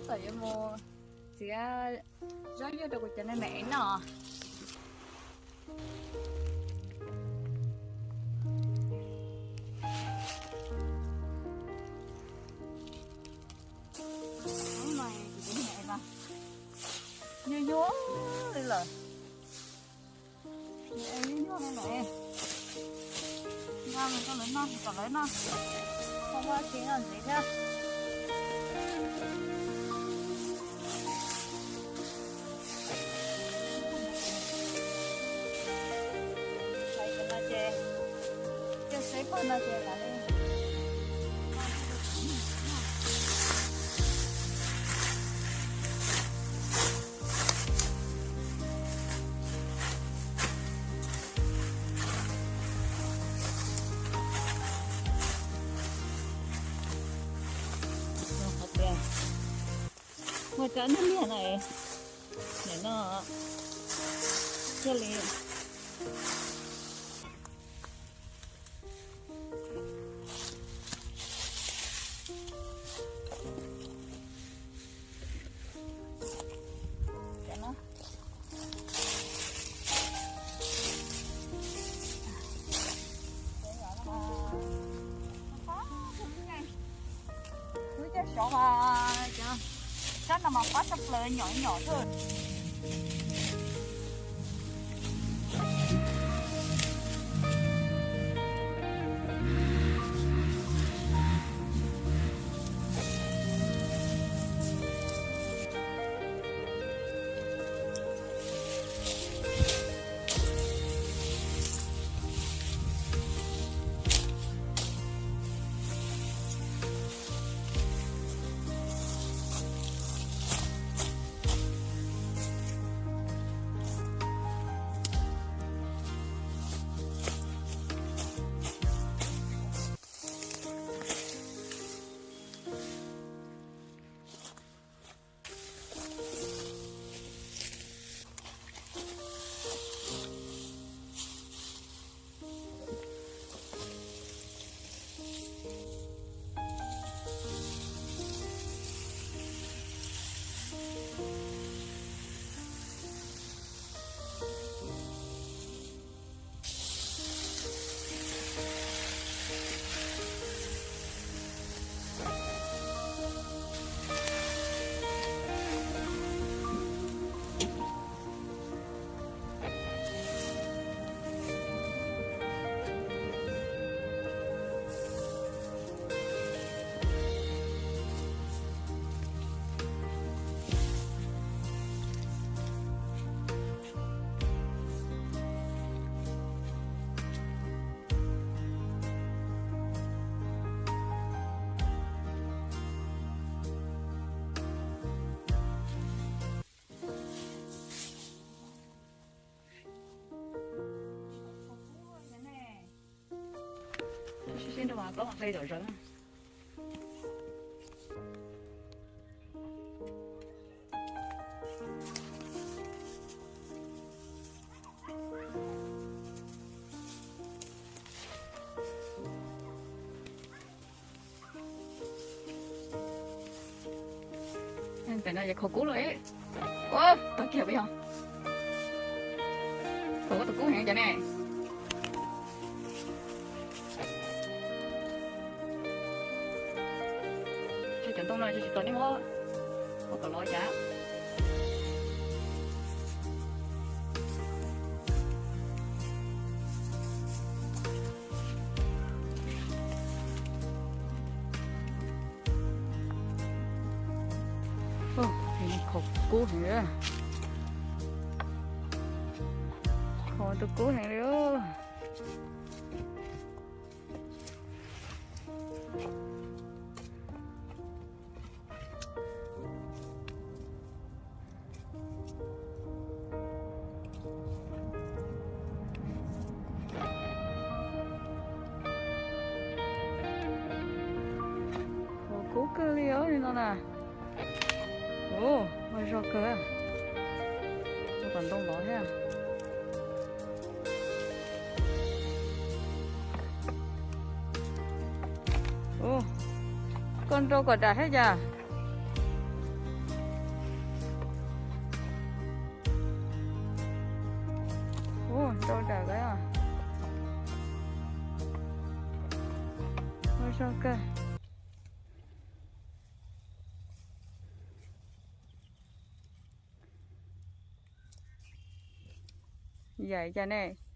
Tom yuav mus txiav zaub yuaj rau kuv cov me me noj. Nyuaj nyuaj li lawm. Nyuaj nyuaj li lawm. Nqa mus rau lawv noj, kom lawv noj, kho ua tsis noj ntxiv thiab. Hais cov no ces, coj seb pog no ces mam li. Hais tias muaj rab niag liag no, nim no thiaj li. Wb coj xyov, sab no mas pab tshaj plaws, nyom nyom xwb. Sib sib nrog mas plaub hau qe zom zaws. Pem no yog khaus kub lawm. Ua tau kiag puas yog? Khaus kub tus kub heev cov ne. Cov ntoo no tsis tau nej muab, ua kom lov cas. Khaus kub heev li. Khaus tus kub heev li. Khaus kub kawg li os li no na. Ua zog kawg. Ua kom ntoo lov thiab. Ua, koj nrau kom dam thiab cas. rau ntawm ko. Muaj zog kawg. Yam cas ne?